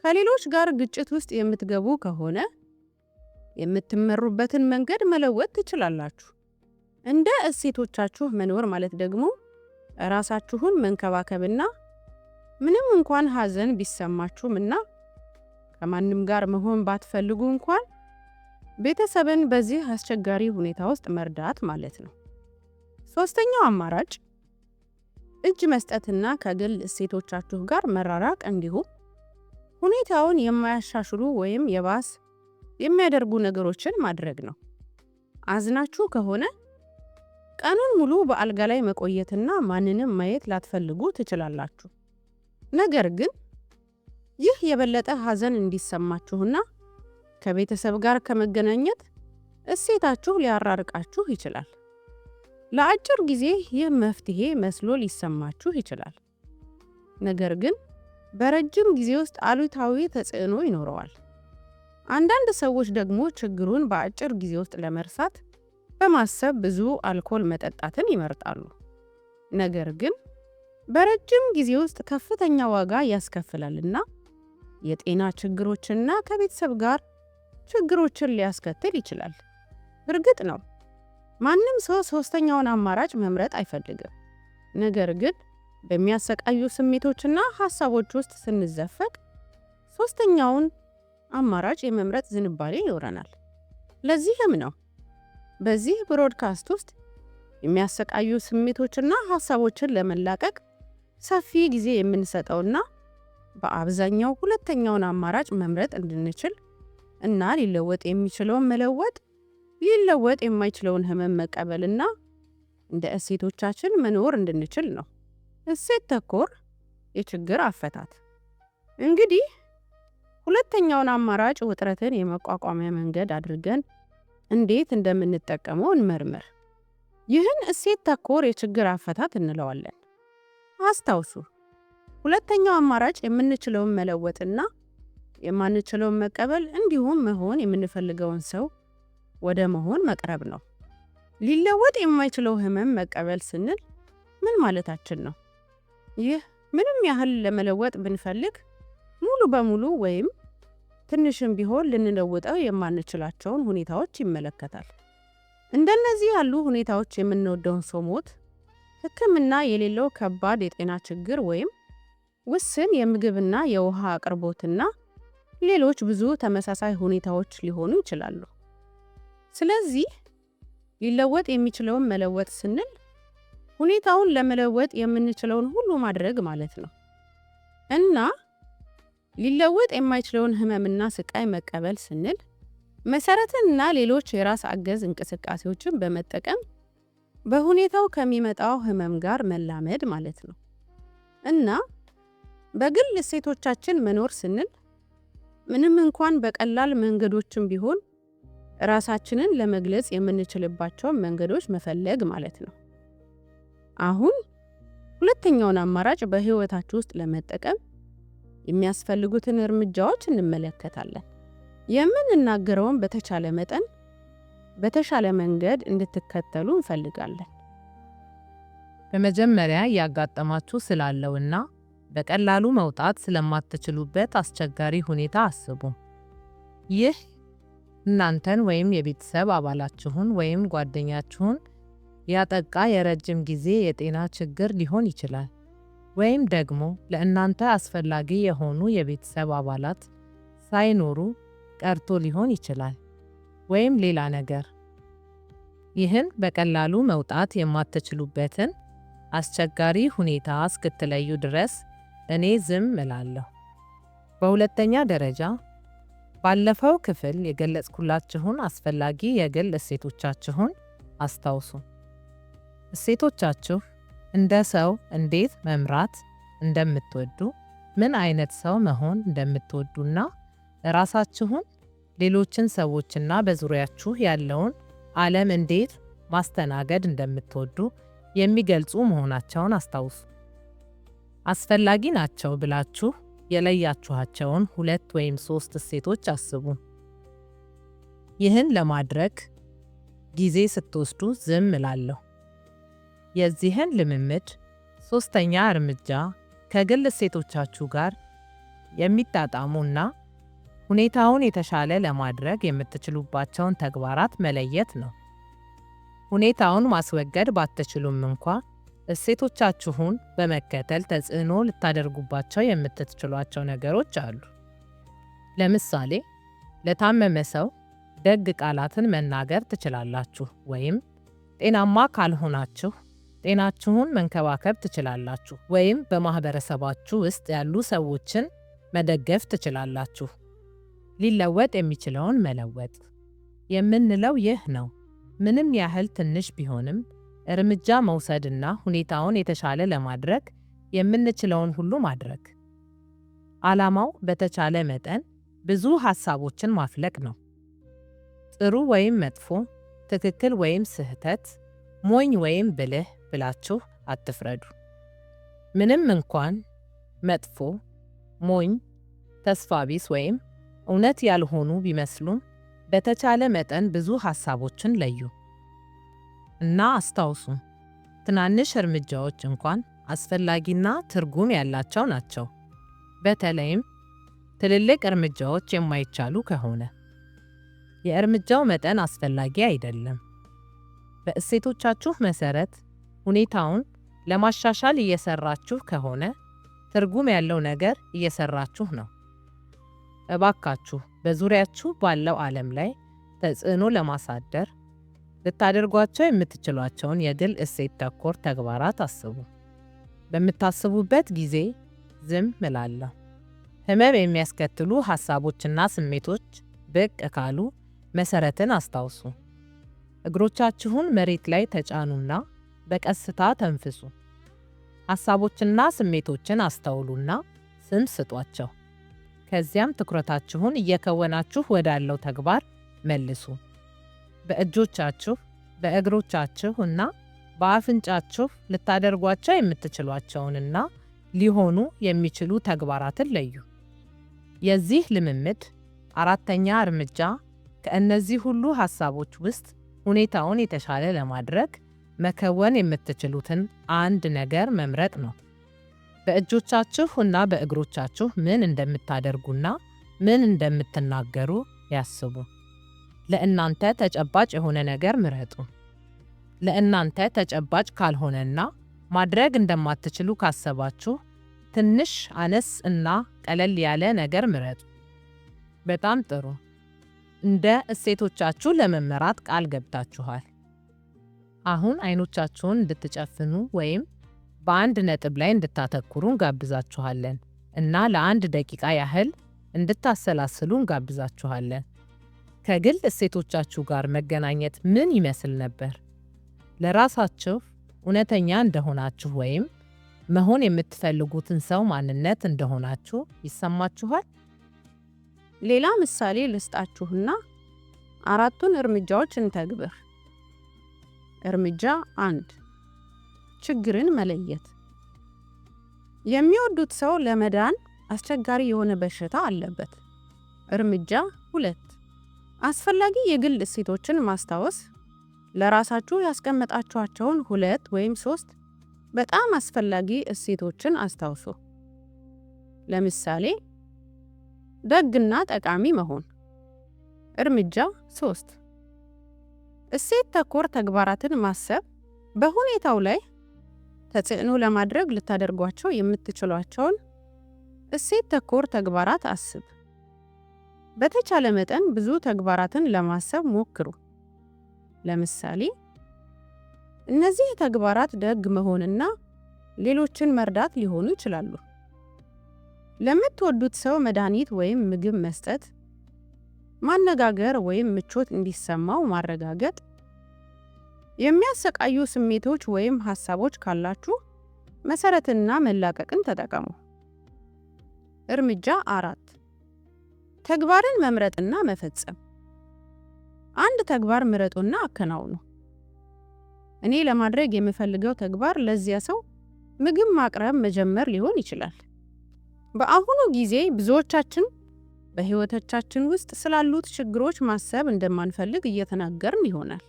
ከሌሎች ጋር ግጭት ውስጥ የምትገቡ ከሆነ የምትመሩበትን መንገድ መለወጥ ትችላላችሁ። እንደ እሴቶቻችሁ መኖር ማለት ደግሞ ራሳችሁን መንከባከብና ምንም እንኳን ሐዘን ቢሰማችሁም እና ከማንም ጋር መሆን ባትፈልጉ እንኳን ቤተሰብን በዚህ አስቸጋሪ ሁኔታ ውስጥ መርዳት ማለት ነው። ሶስተኛው አማራጭ እጅ መስጠትና ከግል እሴቶቻችሁ ጋር መራራቅ እንዲሁም ሁኔታውን የማያሻሽሉ ወይም የባስ የሚያደርጉ ነገሮችን ማድረግ ነው። አዝናችሁ ከሆነ ቀኑን ሙሉ በአልጋ ላይ መቆየትና ማንንም ማየት ላትፈልጉ ትችላላችሁ። ነገር ግን ይህ የበለጠ ሐዘን እንዲሰማችሁና ከቤተሰብ ጋር ከመገናኘት እሴታችሁ ሊያራርቃችሁ ይችላል። ለአጭር ጊዜ ይህ መፍትሄ መስሎ ሊሰማችሁ ይችላል። ነገር ግን በረጅም ጊዜ ውስጥ አሉታዊ ተጽዕኖ ይኖረዋል። አንዳንድ ሰዎች ደግሞ ችግሩን በአጭር ጊዜ ውስጥ ለመርሳት በማሰብ ብዙ አልኮል መጠጣትን ይመርጣሉ። ነገር ግን በረጅም ጊዜ ውስጥ ከፍተኛ ዋጋ ያስከፍላልና የጤና ችግሮችንና ከቤተሰብ ጋር ችግሮችን ሊያስከትል ይችላል። እርግጥ ነው ማንም ሰው ሶስተኛውን አማራጭ መምረጥ አይፈልግም። ነገር ግን በሚያሰቃዩ ስሜቶችና ሀሳቦች ውስጥ ስንዘፈቅ ሶስተኛውን አማራጭ የመምረጥ ዝንባሌ ይኖረናል። ለዚህም ነው በዚህ ብሮድካስት ውስጥ የሚያሰቃዩ ስሜቶችና ሀሳቦችን ለመላቀቅ ሰፊ ጊዜ የምንሰጠውና በአብዛኛው ሁለተኛውን አማራጭ መምረጥ እንድንችል እና ሊለወጥ የሚችለውን መለወጥ፣ ሊለወጥ የማይችለውን ህመም መቀበልና እንደ እሴቶቻችን መኖር እንድንችል ነው። እሴት ተኮር የችግር አፈታት። እንግዲህ ሁለተኛውን አማራጭ ውጥረትን የመቋቋሚያ መንገድ አድርገን እንዴት እንደምንጠቀመው እንመርምር። ይህን እሴት ተኮር የችግር አፈታት እንለዋለን። አስታውሱ፣ ሁለተኛው አማራጭ የምንችለውን መለወጥና የማንችለውን መቀበል እንዲሁም መሆን የምንፈልገውን ሰው ወደ መሆን መቅረብ ነው። ሊለወጥ የማይችለው ህመም መቀበል ስንል ምን ማለታችን ነው? ይህ ምንም ያህል ለመለወጥ ብንፈልግ ሙሉ በሙሉ ወይም ትንሽም ቢሆን ልንለውጠው የማንችላቸውን ሁኔታዎች ይመለከታል። እንደነዚህ ያሉ ሁኔታዎች የምንወደውን ሰው ሞት፣ ሕክምና የሌለው ከባድ የጤና ችግር ወይም ውስን የምግብና የውሃ አቅርቦትና ሌሎች ብዙ ተመሳሳይ ሁኔታዎች ሊሆኑ ይችላሉ። ስለዚህ ሊለወጥ የሚችለውን መለወጥ ስንል ሁኔታውን ለመለወጥ የምንችለውን ሁሉ ማድረግ ማለት ነው እና ሊለወጥ የማይችለውን ህመምና ስቃይ መቀበል ስንል መሰረትንና ሌሎች የራስ አገዝ እንቅስቃሴዎችን በመጠቀም በሁኔታው ከሚመጣው ህመም ጋር መላመድ ማለት ነው። እና በግል እሴቶቻችን መኖር ስንል ምንም እንኳን በቀላል መንገዶችም ቢሆን ራሳችንን ለመግለጽ የምንችልባቸውን መንገዶች መፈለግ ማለት ነው። አሁን ሁለተኛውን አማራጭ በህይወታችሁ ውስጥ ለመጠቀም የሚያስፈልጉትን እርምጃዎች እንመለከታለን። የምንናገረውን በተቻለ መጠን በተሻለ መንገድ እንድትከተሉ እንፈልጋለን። በመጀመሪያ እያጋጠማችሁ ስላለውና በቀላሉ መውጣት ስለማትችሉበት አስቸጋሪ ሁኔታ አስቡ። ይህ እናንተን ወይም የቤተሰብ አባላችሁን ወይም ጓደኛችሁን ያጠቃ የረጅም ጊዜ የጤና ችግር ሊሆን ይችላል። ወይም ደግሞ ለእናንተ አስፈላጊ የሆኑ የቤተሰብ አባላት ሳይኖሩ ቀርቶ ሊሆን ይችላል። ወይም ሌላ ነገር። ይህን በቀላሉ መውጣት የማትችሉበትን አስቸጋሪ ሁኔታ እስክትለዩ ድረስ እኔ ዝም እላለሁ። በሁለተኛ ደረጃ ባለፈው ክፍል የገለጽኩላችሁን አስፈላጊ የግል እሴቶቻችሁን አስታውሱ። እሴቶቻችሁ እንደ ሰው እንዴት መምራት እንደምትወዱ፣ ምን አይነት ሰው መሆን እንደምትወዱና ራሳችሁን፣ ሌሎችን ሰዎችና በዙሪያችሁ ያለውን ዓለም እንዴት ማስተናገድ እንደምትወዱ የሚገልጹ መሆናቸውን አስታውሱ። አስፈላጊ ናቸው ብላችሁ የለያችኋቸውን 2 ወይም 3 እሴቶች አስቡ። ይህን ለማድረግ ጊዜ ስትወስዱ ዝም እላለሁ። የዚህን ልምምድ ሦስተኛ እርምጃ ከግል እሴቶቻችሁ ጋር የሚጣጣሙና ሁኔታውን የተሻለ ለማድረግ የምትችሉባቸውን ተግባራት መለየት ነው። ሁኔታውን ማስወገድ ባትችሉም እንኳ እሴቶቻችሁን በመከተል ተጽዕኖ ልታደርጉባቸው የምትችሏቸው ነገሮች አሉ። ለምሳሌ፣ ለታመመ ሰው ደግ ቃላትን መናገር ትችላላችሁ፣ ወይም ጤናማ ካልሆናችሁ ጤናችሁን መንከባከብ ትችላላችሁ፣ ወይም በማህበረሰባችሁ ውስጥ ያሉ ሰዎችን መደገፍ ትችላላችሁ። ሊለወጥ የሚችለውን መለወጥ የምንለው ይህ ነው። ምንም ያህል ትንሽ ቢሆንም እርምጃ መውሰድና ሁኔታውን የተሻለ ለማድረግ የምንችለውን ሁሉ ማድረግ። ዓላማው በተቻለ መጠን ብዙ ሐሳቦችን ማፍለቅ ነው። ጥሩ ወይም መጥፎ፣ ትክክል ወይም ስህተት፣ ሞኝ ወይም ብልህ ብላችሁ አትፍረዱ። ምንም እንኳን መጥፎ፣ ሞኝ፣ ተስፋ ቢስ ወይም እውነት ያልሆኑ ቢመስሉም በተቻለ መጠን ብዙ ሐሳቦችን ለዩ። እና አስታውሱ፣ ትናንሽ እርምጃዎች እንኳን አስፈላጊና ትርጉም ያላቸው ናቸው፣ በተለይም ትልልቅ እርምጃዎች የማይቻሉ ከሆነ። የእርምጃው መጠን አስፈላጊ አይደለም። በእሴቶቻችሁ መሰረት ሁኔታውን ለማሻሻል እየሰራችሁ ከሆነ ትርጉም ያለው ነገር እየሰራችሁ ነው። እባካችሁ በዙሪያችሁ ባለው ዓለም ላይ ተጽዕኖ ለማሳደር ልታደርጓቸው የምትችሏቸውን የግል እሴት ተኮር ተግባራት አስቡ። በምታስቡበት ጊዜ ዝም እላለሁ። ህመም የሚያስከትሉ ሐሳቦችና ስሜቶች ብቅ ካሉ መሰረትን አስታውሱ። እግሮቻችሁን መሬት ላይ ተጫኑና በቀስታ ተንፍሱ። ሐሳቦችና ስሜቶችን አስተውሉና ስም ስጧቸው። ከዚያም ትኩረታችሁን እየከወናችሁ ወዳለው ተግባር መልሱ። በእጆቻችሁ፣ በእግሮቻችሁ እና በአፍንጫችሁ ልታደርጓቸው የምትችሏቸውንና ሊሆኑ የሚችሉ ተግባራትን ለዩ። የዚህ ልምምድ አራተኛ እርምጃ ከእነዚህ ሁሉ ሐሳቦች ውስጥ ሁኔታውን የተሻለ ለማድረግ መከወን የምትችሉትን አንድ ነገር መምረጥ ነው። በእጆቻችሁ እና በእግሮቻችሁ ምን እንደምታደርጉና ምን እንደምትናገሩ ያስቡ። ለእናንተ ተጨባጭ የሆነ ነገር ምረጡ። ለእናንተ ተጨባጭ ካልሆነና ማድረግ እንደማትችሉ ካሰባችሁ ትንሽ አነስ እና ቀለል ያለ ነገር ምረጡ። በጣም ጥሩ። እንደ እሴቶቻችሁ ለመመራት ቃል ገብታችኋል። አሁን አይኖቻችሁን እንድትጨፍኑ ወይም በአንድ ነጥብ ላይ እንድታተኩሩ እንጋብዛችኋለን እና ለአንድ ደቂቃ ያህል እንድታሰላስሉ እንጋብዛችኋለን። ከግል እሴቶቻችሁ ጋር መገናኘት ምን ይመስል ነበር? ለራሳችሁ እውነተኛ እንደሆናችሁ ወይም መሆን የምትፈልጉትን ሰው ማንነት እንደሆናችሁ ይሰማችኋል? ሌላ ምሳሌ ልስጣችሁና አራቱን እርምጃዎች እንተግብር። እርምጃ 1፣ ችግርን መለየት። የሚወዱት ሰው ለመዳን አስቸጋሪ የሆነ በሽታ አለበት። እርምጃ 2፣ አስፈላጊ የግል እሴቶችን ማስታወስ። ለራሳችሁ ያስቀመጣችኋቸውን ሁለት ወይም ሶስት በጣም አስፈላጊ እሴቶችን አስታውሱ። ለምሳሌ፣ ደግና ጠቃሚ መሆን። እርምጃ 3፣ እሴት ተኮር ተግባራትን ማሰብ። በሁኔታው ላይ ተጽዕኖ ለማድረግ ልታደርጓቸው የምትችሏቸውን እሴት ተኮር ተግባራት አስብ። በተቻለ መጠን ብዙ ተግባራትን ለማሰብ ሞክሩ። ለምሳሌ፣ እነዚህ ተግባራት ደግ መሆንና ሌሎችን መርዳት ሊሆኑ ይችላሉ። ለምትወዱት ሰው መድኃኒት ወይም ምግብ መስጠት፣ ማነጋገር ወይም ምቾት እንዲሰማው ማረጋገጥ። የሚያሰቃዩ ስሜቶች ወይም ሐሳቦች ካላችሁ መሰረትና መላቀቅን ተጠቀሙ። እርምጃ 4፣ ተግባርን መምረጥና መፈጸም። አንድ ተግባር ምረጡና አከናውኑ። እኔ ለማድረግ የምፈልገው ተግባር ለዚያ ሰው ምግብ ማቅረብ መጀመር ሊሆን ይችላል። በአሁኑ ጊዜ ብዙዎቻችን በሕይወቶቻችን ውስጥ ስላሉት ችግሮች ማሰብ እንደማንፈልግ እየተናገርን ይሆናል።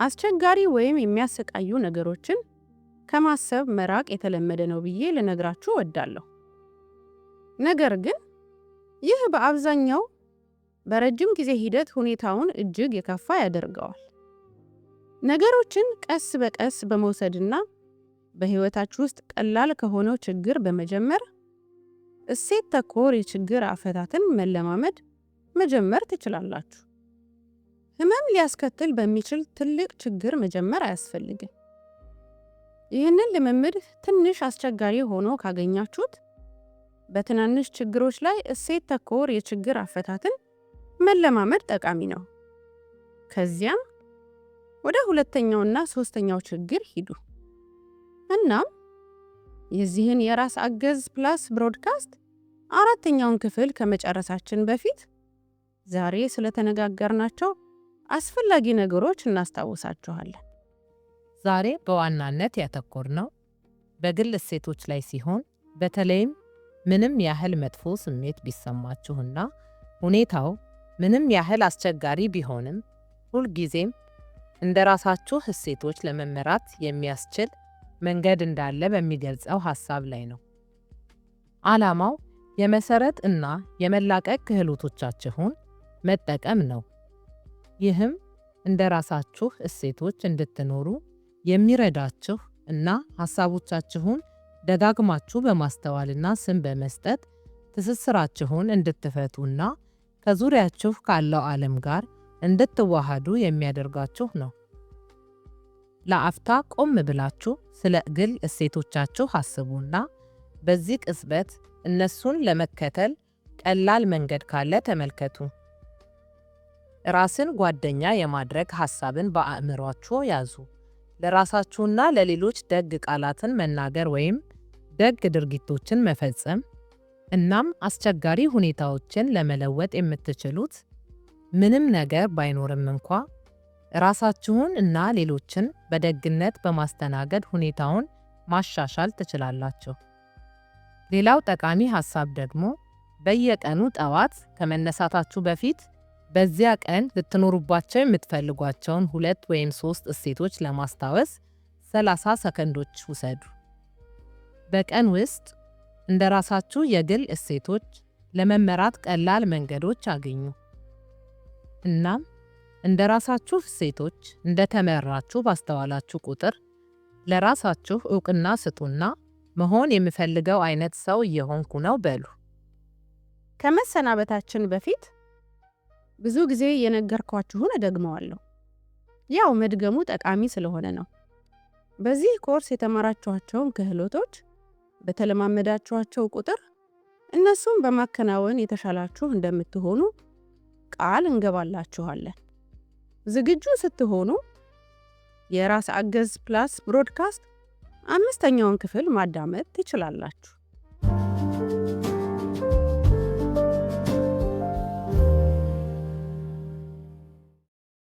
አስቸጋሪ ወይም የሚያሰቃዩ ነገሮችን ከማሰብ መራቅ የተለመደ ነው ብዬ ልነግራችሁ እወዳለሁ። ነገር ግን ይህ በአብዛኛው በረጅም ጊዜ ሂደት ሁኔታውን እጅግ የከፋ ያደርገዋል። ነገሮችን ቀስ በቀስ በመውሰድና በሕይወታችሁ ውስጥ ቀላል ከሆነው ችግር በመጀመር እሴት ተኮር የችግር አፈታትን መለማመድ መጀመር ትችላላችሁ። ህመም ሊያስከትል በሚችል ትልቅ ችግር መጀመር አያስፈልግም። ይህንን ልምምድ ትንሽ አስቸጋሪ ሆኖ ካገኛችሁት በትናንሽ ችግሮች ላይ እሴት ተኮር የችግር አፈታትን መለማመድ ጠቃሚ ነው። ከዚያም ወደ ሁለተኛውና ሶስተኛው ችግር ሂዱ። እናም የዚህን የራስ አገዝ ፕላስ broadcast አራተኛውን ክፍል ከመጨረሳችን በፊት ዛሬ ስለተነጋገርናቸው አስፈላጊ ነገሮች እናስታውሳችኋለን። ዛሬ በዋናነት ያተኮርነው በግል እሴቶች ላይ ሲሆን፣ በተለይም ምንም ያህል መጥፎ ስሜት ቢሰማችሁና ሁኔታው ምንም ያህል አስቸጋሪ ቢሆንም ሁልጊዜም እንደ ራሳችሁ እሴቶች ለመመራት የሚያስችል መንገድ እንዳለ በሚገልጸው ሐሳብ ላይ ነው። ዓላማው የመሰረት እና የመላቀቅ ክህሎቶቻችሁን መጠቀም ነው። ይህም እንደ ራሳችሁ እሴቶች እንድትኖሩ የሚረዳችሁ እና ሐሳቦቻችሁን ደጋግማችሁ በማስተዋልና ስም በመስጠት ትስስራችሁን እንድትፈቱና ከዙሪያችሁ ካለው ዓለም ጋር እንድትዋሃዱ የሚያደርጋችሁ ነው። ለአፍታ ቆም ብላችሁ ስለ ግል እሴቶቻችሁ አስቡና በዚህ ቅጽበት እነሱን ለመከተል ቀላል መንገድ ካለ ተመልከቱ። ራስን ጓደኛ የማድረግ ሐሳብን በአእምሯችሁ ያዙ። ለራሳችሁና ለሌሎች ደግ ቃላትን መናገር ወይም ደግ ድርጊቶችን መፈጸም፣ እናም አስቸጋሪ ሁኔታዎችን ለመለወጥ የምትችሉት ምንም ነገር ባይኖርም እንኳ ራሳችሁን እና ሌሎችን በደግነት በማስተናገድ ሁኔታውን ማሻሻል ትችላላችሁ። ሌላው ጠቃሚ ሐሳብ ደግሞ በየቀኑ ጠዋት ከመነሳታችሁ በፊት በዚያ ቀን ልትኖሩባቸው የምትፈልጓቸውን ሁለት ወይም ሶስት እሴቶች ለማስታወስ 30 ሰከንዶች ውሰዱ። በቀን ውስጥ እንደ ራሳችሁ የግል እሴቶች ለመመራት ቀላል መንገዶች አግኙ። እናም እንደ ራሳችሁ እሴቶች እንደተመራችሁ ባስተዋላችሁ ቁጥር ለራሳችሁ እውቅና ስጡና መሆን የምፈልገው አይነት ሰው እየሆንኩ ነው በሉ። ከመሰናበታችን በፊት ብዙ ጊዜ የነገርኳችሁን እደግመዋለሁ። ያው መድገሙ ጠቃሚ ስለሆነ ነው። በዚህ ኮርስ የተማራችኋቸውን ክህሎቶች በተለማመዳችኋቸው ቁጥር እነሱን በማከናወን የተሻላችሁ እንደምትሆኑ ቃል እንገባላችኋለን። ዝግጁ ስትሆኑ የራስ አገዝ ፕላስ broadcast አምስተኛውን ክፍል ማዳመጥ ትችላላችሁ።